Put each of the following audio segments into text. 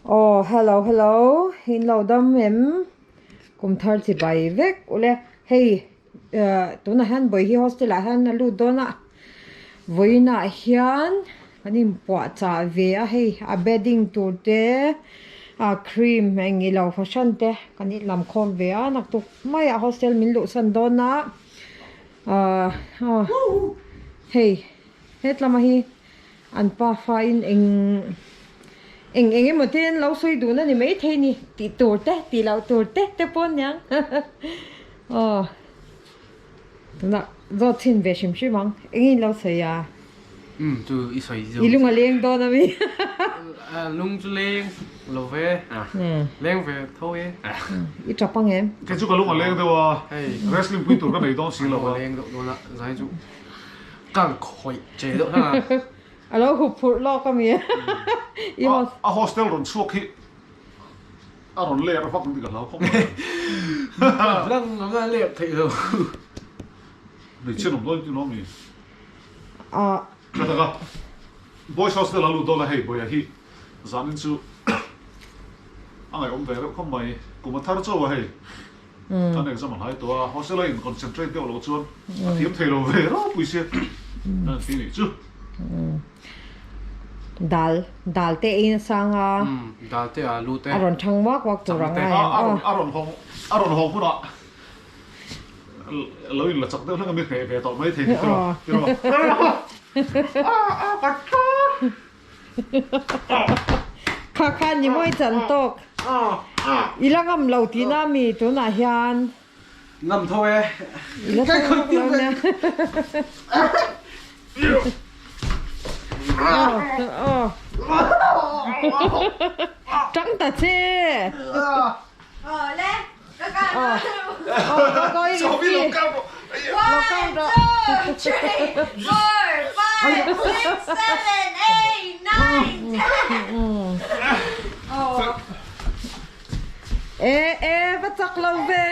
Aw hello hello in lo dam em kum thar chi bai vek ule hei tunah hian Bawihi hostel ah hian a lut dawn a vawiinah hian kan inpuah chah ve a hei a bedding tur te a cream eng ilo fahran te kan inlam khawm ve a naktuk maiah hostel min luhsan dawn a ahh hei hetlama hi. An pafa in eng eng eng emaw te an lo sawi dun a ni maithei ni tih tur te tih loh tur te te pawh aniang aw tunah zawt chhin ve hrim hrim ang eng in lo sawi a um chu i sawi i lung a leng dawn a mi lung chu leng lo ve leng ve tho e i tap ang em kei chu ka lung a leng deuh a wrestling pui tur ka nei dawn si lo a leng deuh dawn a zai chu Kan khawih che deuh hlak a. A lo hup phurh lawk a mi. I A a hostel rawn chhuak hi a rawn ler vak ang tih ka hlau khawp mai. Lang ang a ler theih lo. Hmeichhia an awm dawn tih lo mi. A. Tha tak a. Boys hostel a lut dawn a hei Boya hi zanin chu a ngaihawm ve reuh khawp mai. Kum a thar chauh a hei. Kan exam a hlai tawh a, hostel a in concentrate deuh loh chuan a thiam thei lo ve ropui sia a ti nih chu. Dal dal te ein a sang a. Dal te alu te. A rawn thang vak vak tur ang a. A rawn a rawn hawng a rawn hawng hunah lo in la chak deuh hlek a mi hneh ve tawh mai thei ni tiraw tiraw. A a ka tha. Kha kha ni mawi chan tawk. I la ngam lo tihna mi tunah hian. Ngam tho e. I la tho vak lo nia. Tang ta che. One, two, three, four, five, six, seven, eight, nine, ten. E e va chak lo ve.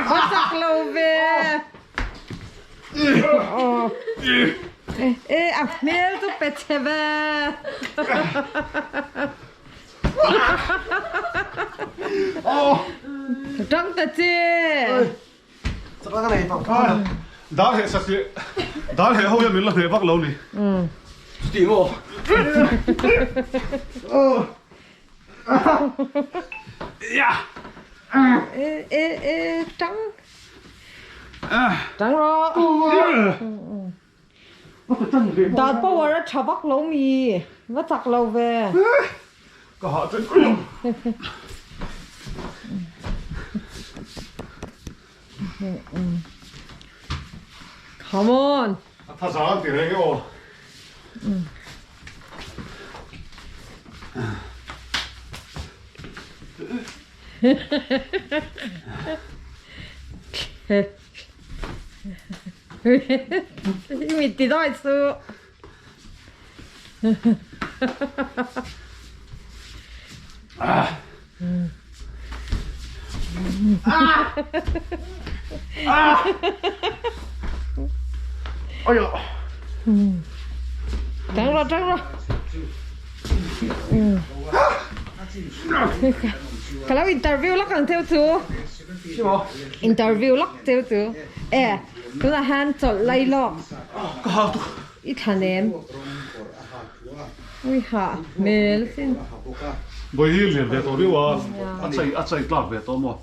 Va chak lo ve. E a hmel chu pe chhe ve. Tang ta che. Dal heh sat leh dal heh ho hian min la hneh vak lo ni. Chuti maw? E e e tang. Tang rawh. Dan power a tha vak lo mi. Va chak lo ve. Ka hah chen. Come on. A tha zang ti reng e aw. Mi ti dai su. Tang rawh tang rawh. Ka lo interview lak ang cheu chu. Interview lak cheu chu. E, tunah hian chawlh lai lawk. I thlan em? Ui hah hmel sin. Bawihi lian ve tawh riau a, a chei a chei tlak ve tawh maw?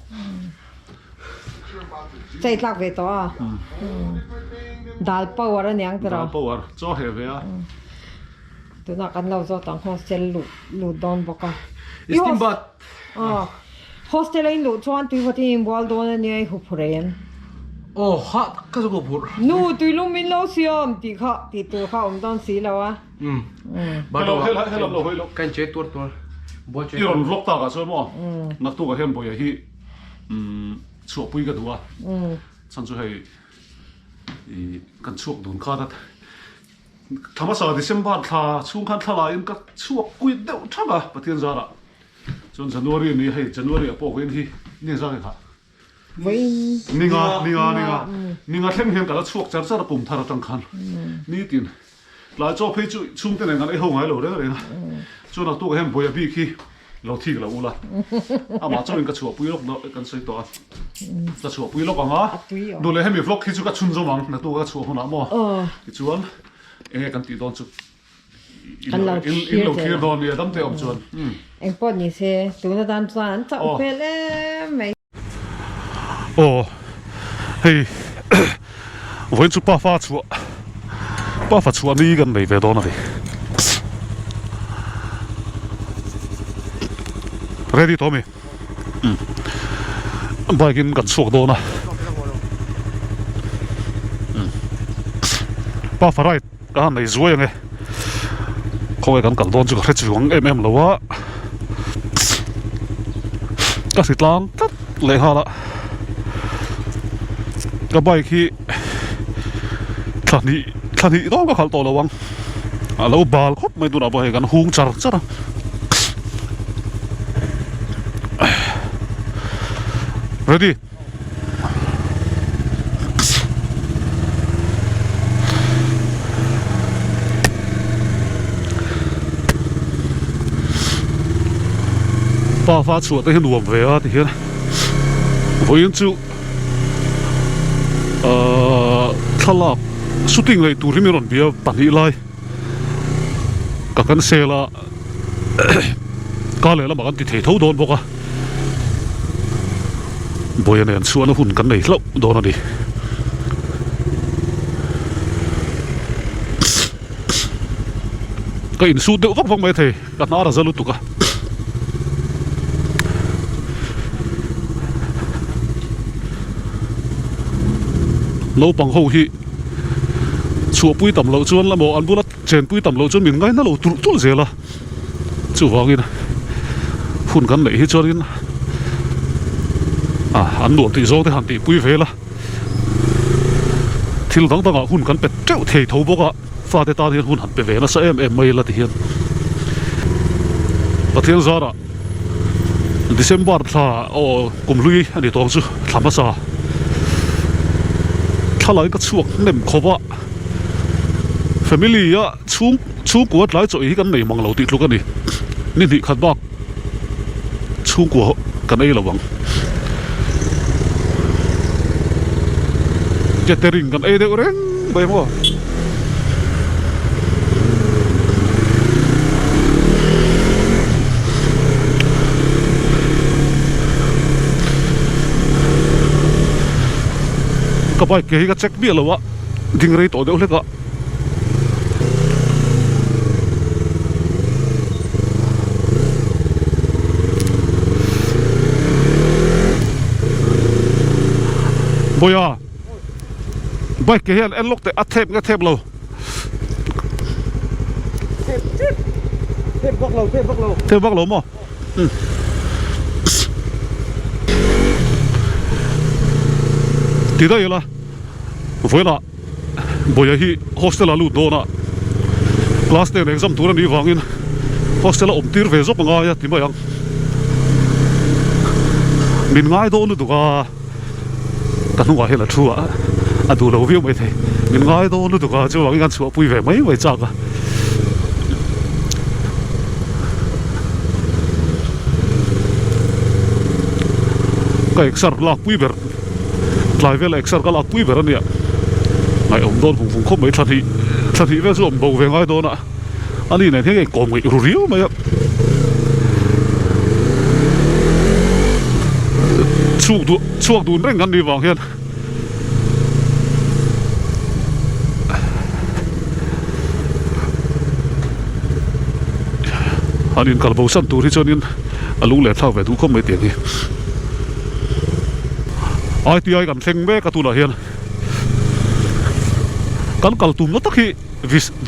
Chei tlak ve tawh a. Dal power a niang tiraw? Dal power, chaw heh ve a. Tunah kan lo zawt ang hostel luh lut dawn bawk a. I steam bath. Aw hostel a in luh chuan tui vawt in inbual dawn a nia i huphurh em? Aw hah tak ka chu ka huphurh. Nu tui lum min lo siam tih kha tih tur kha a awm dawn si lo a. Umm. Hello hello hello lo hawi lo. Ka in che tuar tuar. Bual che. I rawn vlog tak ah chuan maw naktuk ah hian Bawia hi umm chhuahpui ka duh a. Chhan chu hei i kan chhuak dun khan a Thla hmasa December thla chhung khan thla laiin ka chhuak kuit deuh thak a Pathian zarah chuan January a ni a hei January ah pawh hian hi ni zang i khah? Vawiin. Ninga, ninga, ninga. Ninga thleng hian ka la chhuak char char a kum thar atang khan. Nitin. Tlai chaw phei chu chhungte nen kan ei ho ngai lo reng reng a. Chuan a tukah hian Bawia bik hi lo thik lo ula. Amah chauhin ka chhuahpui lawk dawn kan sawi tawh a. Ka chhuahpui lawk ang a. Duh leh hemi vlog hi chu ka chhunzawm ang naktuk a ka chhuah hunah maw. Tichuan enge kan tih dawn chu in lo thlir dawn nia dam te awm chuan. Engpawh ni se tuna tan chuan an chauh hmel em mai. Aw hei vawiin chu pafa chhuah pafa chhuah ni kan nei ve dawn a ni ready tawh ami umm bike in kan chhuak dawn a umm pafa ride ka han nei zuai ang e khawnge kan kal dawn chu ka hre chuang em em lo a ka hri tlang tlat leh nghal a ka bike hi thla hnih thla hnih dawn ka khalh tawh lo ang a lo bal khawp mai tunah pawh hei kan hung char char a ready. Pa fa chhuah te hi nuam ve a ti hian vawiin chu ahh thlalak shooting leh tur hi min rawn bia pahnih lai ka cancel a ka lehlamah kan ti thei tho dawn bawk a. Bawia nen chhuahna hun kan nei hlauh dawn a ni. Ka insut deuh vak vak mai thei, ka hnar a za lutuk a. Naupang ho hi chhuahpui tam loh chuan emaw an bula chenpui tam loh chuan min ngaina lo tulh tulh zel a. Chuvangin hun kan neih hi chuanin ah an nuam tih zawng te han tihpui vel a, thil dang dangah hun kan pe teuh thei tho bawk a, fate tan hian hun han pe ve nasa em em mai la ti hian Pathian zarah December thla aw kum hlui a ni tawng chu thla hmasa thlalaiin ka chhuak hnem khawp a family a. Chhung chhungkua tlai chaw ei hi kan nei mang lo tih tluk a ni. Ni hnih khat bak chhungkua kan ei lo ang. Catering kan ei deuh reng mai maw. Ka bike ke hi ka check miah lo a, ding rei tawh deuh hlek a. Bawiha bike ke hian en lawk teh a thep nge thep lo thep thep thep vak lo thep vak lo thep vak lo maw ti daih ila vawilah Bawia hi hostel ah lut dawn a, class ten exam tur a nih vangin hostel a awm tir ve zawk a ngai a ti mai ang. Min ngai dawn lutuk a, ka hnungah hian a thu a, a duh lo viau maithei. Min ngai dawn lutuk a, chuvangin kan chhuahpui ve mai mai chak a. Ka exer lakpui ber. Tlai vel exer ka lak pui ber a nia. Ngaihawm dawn vung vung khawp mai thla hnih thla hnih vel chu awm bo ve ngai dawn a. A ni nen hian ka inkawm ngaih ru riau mai a. Chhuk duh chhuak dun reng kan nih vang hian han inkal bo san tur hi chuanin a lunglen thlak ve duh khawp mai tiang hi. ITI kan thleng mek a tunah hian kan kal tumna tak hi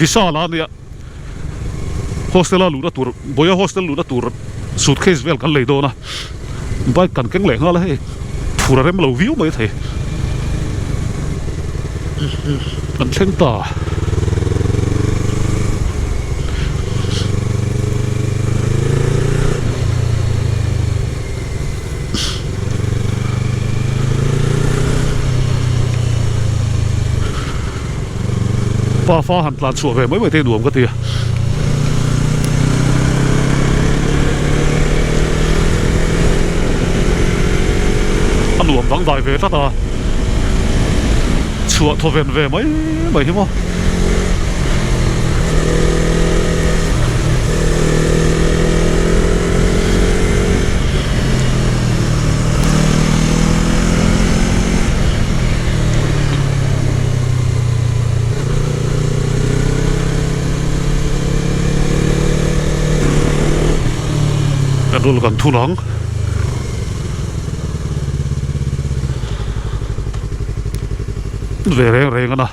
visa la ania hostel a luhna tur Bawia hostel luhna tur suitcase vel kan lei dawn a bike kan keng leh nghal a hei phur a rem lo viau mai thei kan thleng ta. Pafa han tlan chhuah ve mai mai te nuam ka ti a. A nuam dangdai ve tlat a, chhuah thawven ve mai mai hi maw. Petrol kan thun ang. Ve reng reng a na.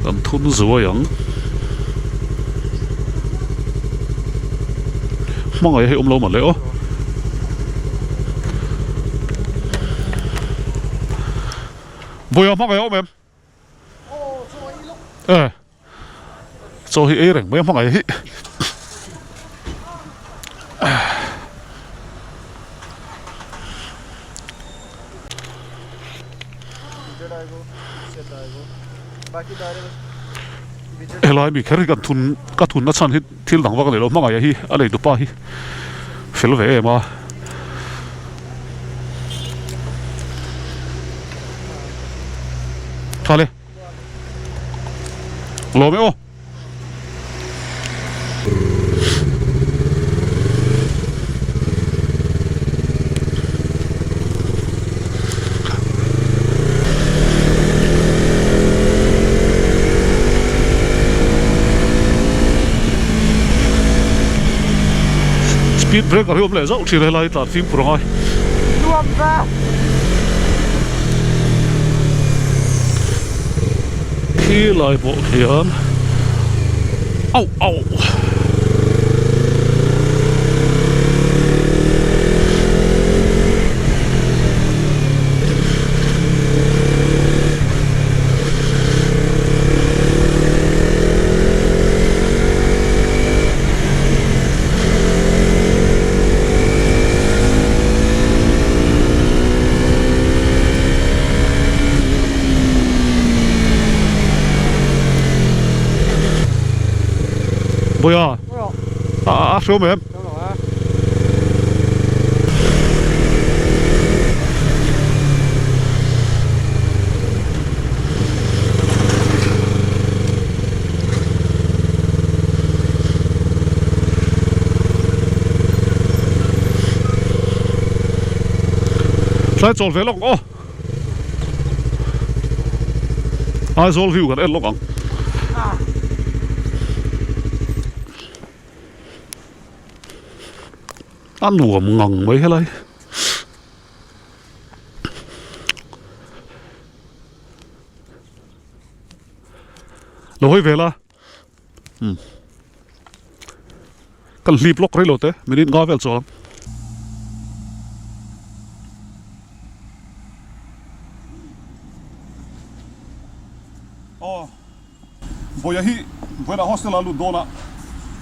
Kan thun zuai ang. Hmangaih hi awm lo mah le aw. Vawiah hmangaih a awm em? E chaw hi ei reng mai a hmangaih hi. Helai mi kher hi kan thun ka thunna chhan hi thil dang vak a nei lo hmangaih hi a nei tupa hi fel ve em a. Tha le. Lawm e aw. Speed breaker hi awm leh zauh thin a helai tlan fimkhur a ngai. Nuam va. Khi lai pawh khian auh auh. Boya a a hriau em Tlai chawl ve lawk ang aw. Aizawl view kan en lawk ang. A nuam ngang mai helai. Lo hawi vel a. Umm. Kan hlip lawk rei lo te minute nga vel chuan. Aw Vawiah hi vawilah hostel ah lut dawn a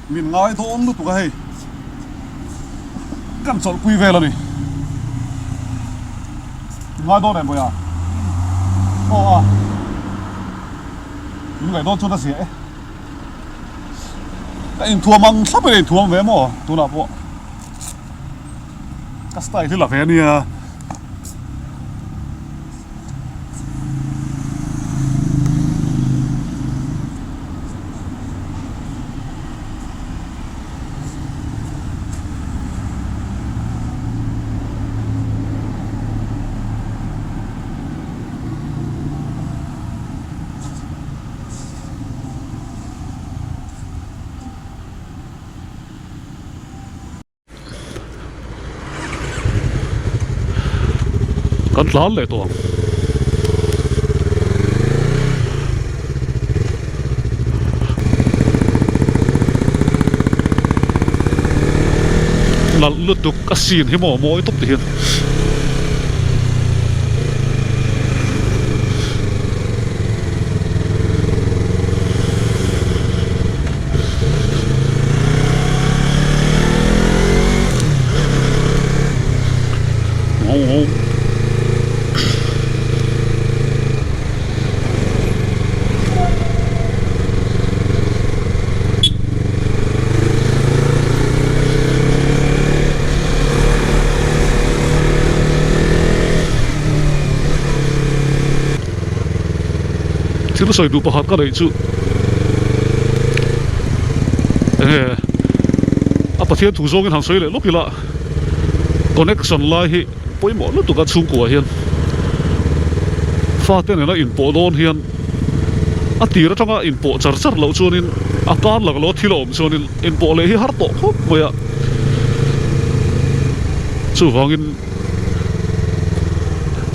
min ngai dawn lutuk a hei kan chawlhpui vel a ni. Ngai dawn em Vawiah? Aw a min ngaih dawn chuan a zia e. Ka inthuam ang thlap in a inthuam ve maw tunah pawh ka style hi la ve a nia. Kan tlan leh tawh ang. Nalh lutuk a sin hi maw mawi tawp ti hian. Thil sawi duh pakhat ka neih chu enge a Pathian thu zawngin han sawi leh lawk ila connection lai hi pawimawh lutuk a chhungkua hian fate nena inpawh dawn hian a tir atanga inpawh char char loh chuanin a kar lak loh a thil a awm chuanin inpawh leh hi har tawh khawp mai a chuvangin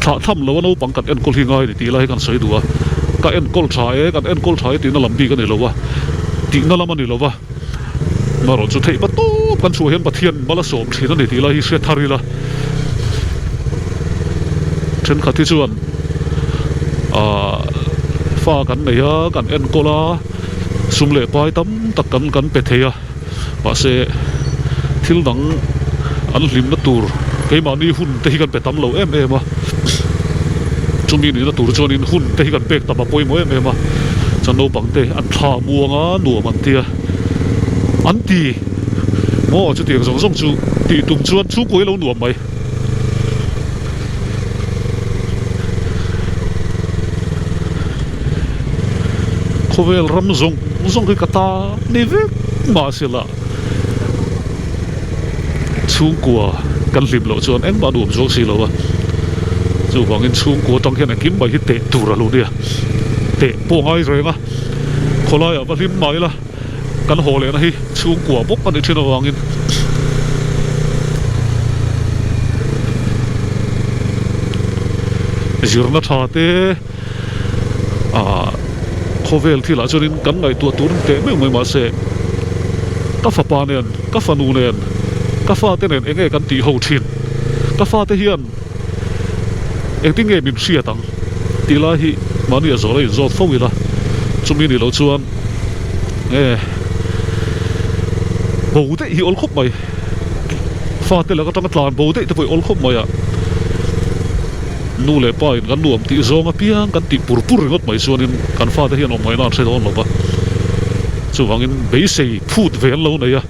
Thlah tham lo a naupang kan enkawl hi ngai a ni tih lai hi kan sawi duh a, ka enkawl tha e, kan enkawl tha e tihna lam bik a ni lo a, tihna lam a ni lo va, marawh chu theih patawp kan chhuah hian Pathian mal a sawm thin a ni tih lai hi hriat thar ila, thenkhat hi chuan aah fa kan nei a, kan enkawl a, sum leh pai tam tak kan kan pe thei a. Mahse, thil dang an hlimna tur keimahni hun te hi kan pe tam lo em em a, chumi nihna tur chuanin hun te hi kan pek tam a pawimawh em em a, chuan naupang te an thla muang a, nuam an tia, an ti maw chutiang zawng zawng chu tih tum chuan chhungkaw hi lo nuam mai. Khawvel ram zawng zawng hi ka ta ni vek mahsela chhungkua kan hlim loh chuan engmah nuam zawk si lo a, chuvangin chhungkua atang hian engkim mai hi teh tur a lo nia, teh pawh a ngai reng a, khawlaiah va hlim mai la. Kan haw lehna hi chhungkua bawk a nih thin avangin zirna tha te ah khawvel thilah chuanin kan ngaihtuah tur teh meuh mai mahse ka fapa nen ka fanu nen ka fate nen eng nge kan tih ho thin ka fate hian engtin nge min hriat ang tih lai hi mahni a zawh a inzawt fo ila chumi nih loh chuan. Nge bo daih hi awl khawp mai fate lak atanga tlan bo daih te pawh hi awl khawp mai a nu leh pa in kan nuam tih zawng apiang kan tih pur pur ringawt mai chuanin kan fate hian awm ngaihna an hre dawn lo va chuvangin beisei phut ve an lo nei a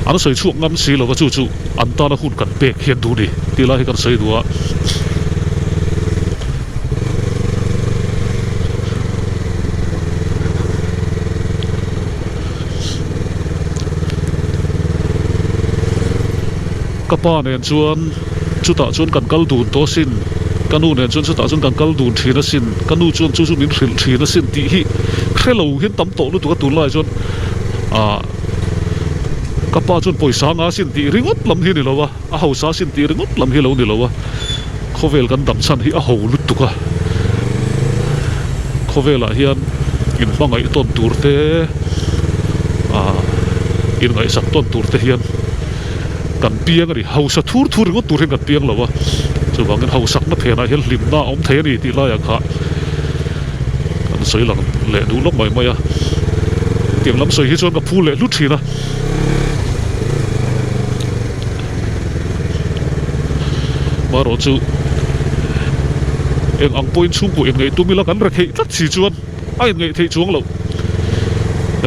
an sawi chhuak ngam si lo va chu chu an tana hun kan pek hian duh ni tih lai hi kan sawi duh a. Ka pa nen chuan chutah chuan kan kal dun tawh asin, ka nu nen chuan chutah chuan kan kal dun thin asin, ka nu chuan chu chu min hrilh thin asin tih hi hre lo hian tam tawh lutuk a tunlai chuan ah ka pa chuan pawisa anga asin tih ringawt lam hi a ni lo a, a hausa asin tih ringawt lam hi a lo ni lo a. Khawvel kan dam chhan hi a ho lutuk a, khawvelah hian inhmangaih tawn tur te ah inngaihsak tawn tur te hian kan piang a ni. Hausa thur thur ringawt tur hian kan piang lo a, chuvangin hausakna phenah hian hlimna a awm thei a ni tih laiah kha kan sawi lang leh duh lawk mai mai a, tiang lam sawi hi chuan ka phu leh hlut thin a. Marawh chu eng ang pawhin chhungkaw inngaih tum ila kan retheih tlat si chuan a inngaih theih chuang loh.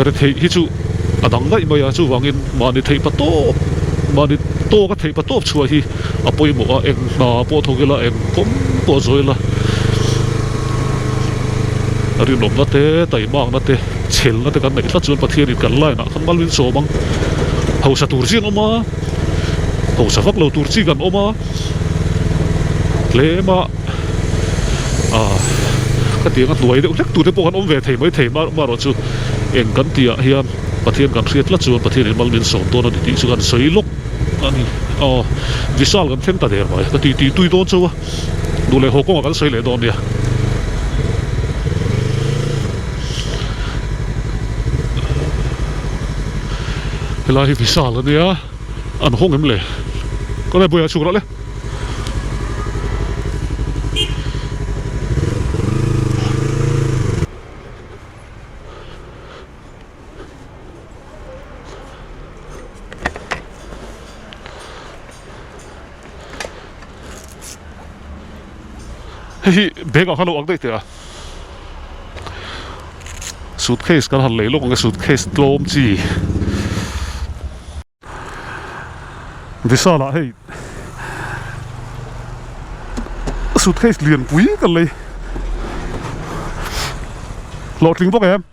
Retheih hi chu a dang daih mai a, chuvangin mahni theih pa tawp, mahni tawka theih pa tawp chhuah hi a pawimawh a, eng hna pawh thawk ila, eng kawng pawh zawi ila, rinawmna te, taimakna te, chhelna te kan neih tlat chuan Pathianin kan line ah khan mal min sawm ang. Hausa tur chiang awm a. Hausa vak lo tur chi kan awm a, tlem a ah khatiang a hnuai deuh hlek tur te pawh kan awm ve thei mai thei marawh chu eng kan tih ah hian Pathian kan hriat tlat chuan Pathian in mal min sawm dawn a ni tih chu kan sawi lawk a ni aw Vishal kan thleng ta der mai ka tih tih tui dawn chauh a duh leh haw kawngah kan sawi leh dawn nia. Helai hi Vishal a nia. An hawng em le? Ka lai buaiah chhuk rah le. Hei hi bag ah khan lo ak daih teh a. Suitcase kan han lei lawk ang e suitcase tlawm chi. Vishal ah hei suitcase lianpui kan lei. Hlawhtling bawk em?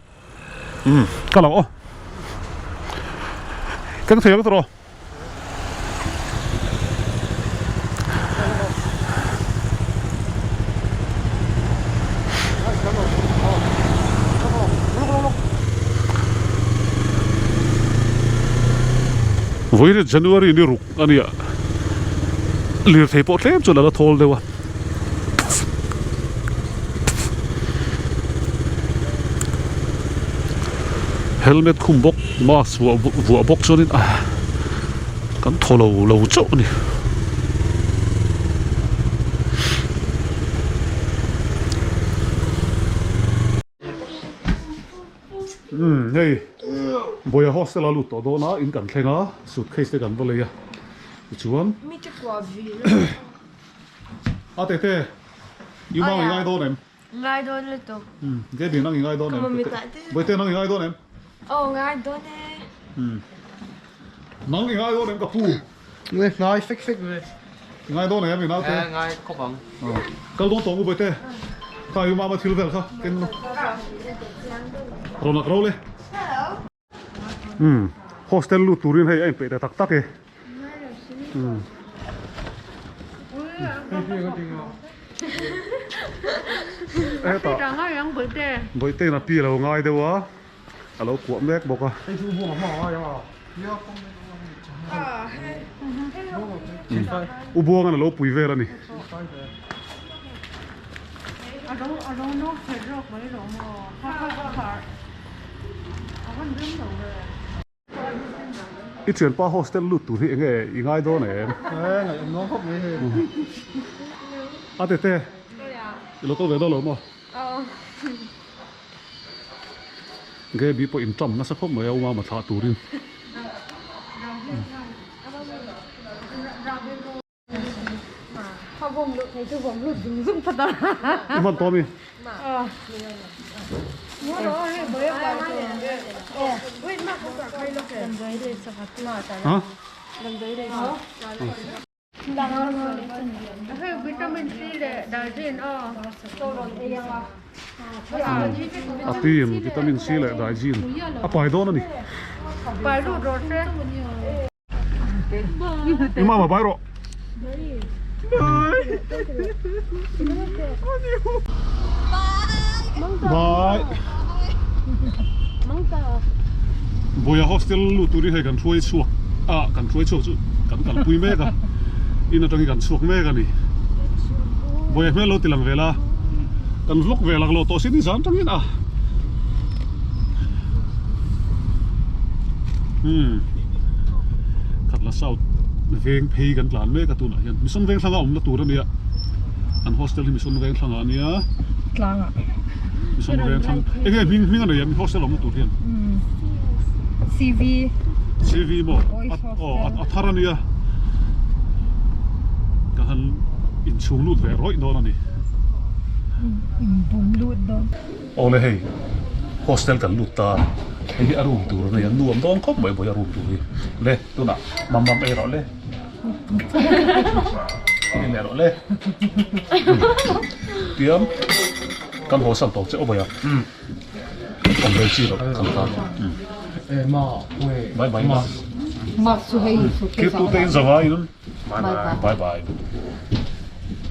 Umm ka lo aw. Keng thei ang tawh rawh. Vawiin January ni ruk a nia lirthei pawh tlem chuan a la thawl deuh a. Helmet khum bawk mask vuah vuah bawk chuanin ah kan thaw lo lo chauh a ni. Umm hei Bawiha hostel a lut tawh dawn a in kan thleng a suitcase te kan va lei a tichuan a tete i mau i ngai dawn em? Ngai dawn lutuk. Umm Gaby nang i ngai dawn em? Bawihte nang i ngai dawn em? Aw ngai dawn e. Umm nang i ngai dawn em ka pu? Ngai fek fek ve. I ngai dawn em i naute? Eh ngai khawp ang. Kal dawn tawng u Bawihte. Kha i mama thil vel kha ken rawn ak ro le. Umm hostel lut turin hei a inpeih ta tak tak e. Umm. Hetah Bawihte in a pi a lo ngai deuh a. A lo kuah mek bawk a. U Buangan a lo pui vel a ni. I thianpa hostel lut tur hi enge i ngai dawn em? A tete i lo kal ve dawn lo maw? Gaby pawh in ṭam nasa khawp mai a Umama thlah turin. I hman tawh ami? Ha? A tim vitamin C leh daijin a pai dawn a ni. I mama bai rawh. Bye. Buia hostel lut tur hi hei kan hruai chhuak a kan hruai chhuak chu kan kalpui mek a in atangin kan chhuak mek a ni Buia hmel lo ti lang vel a kan vlog ve lak lo tawh sin nizan tangin a umm Khatla South veng phei kan tlan mek a tunah hian Mission Vengthlanga awmna tur a nia an hostel hi Mission Vengthlangah a nia tlangah Mission Vengthlang enge hming hming a nei em hostel awmna tur hian CV CV maw aw a thar a nia ka han inchhung lut ve rawih dawn a ni inbum lut dawn Awle hei hostel kan lut ta hei hi a room tur a nia nuam dawn khawp mai bawi a room tur hi le tunah mam mam ei rawh le. Ni rawh le. Tiam kan haw san tawp che aw bawi a. Awm rei chi loh kan tan. Bye bye ma. Mask chu hei Kir tu te in zawai in. Bye bye. Bye bye.